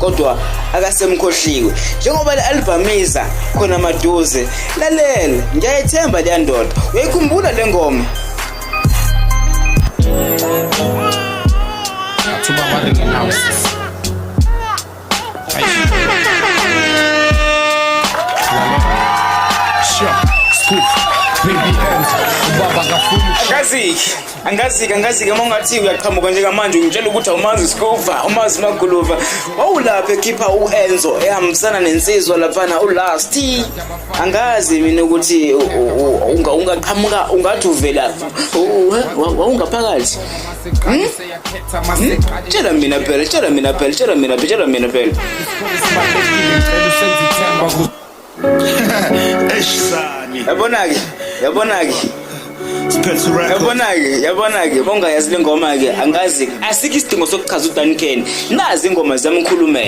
Kodwa akasemkhohliwe njengoba le album iza khona maduze. Lalela, ngiyayithemba leya ndoda. Uyayikhumbula le ngoma? Batho ba ba reng now. Sure, scoop, baby ends. Ubaba kafuni. Angaziki, angaziki, angaziki uma ungathi uyaqhamuka njengamanje ungitshela ukuthi awumazi uSkuva, umazi uMaguluva. Wawulapha ekhipha u-Enzo ehambisana nensizwa laphana uLast. Angazi mina ukuthi ungaqhamuka ungathi uvela wawungaphakathi. Hmm? Hmm? Tshela mina phela, tshela mina phela, tshela mina phela, tshela mina phela. Yabona-ke, yabona-ke. Yabona-ke, yabona-ke, bongayazi le ngoma-ke, angazi. Asikho isidingo sokuchaza uDuncan. Nazi ingoma ziyamkhulumela.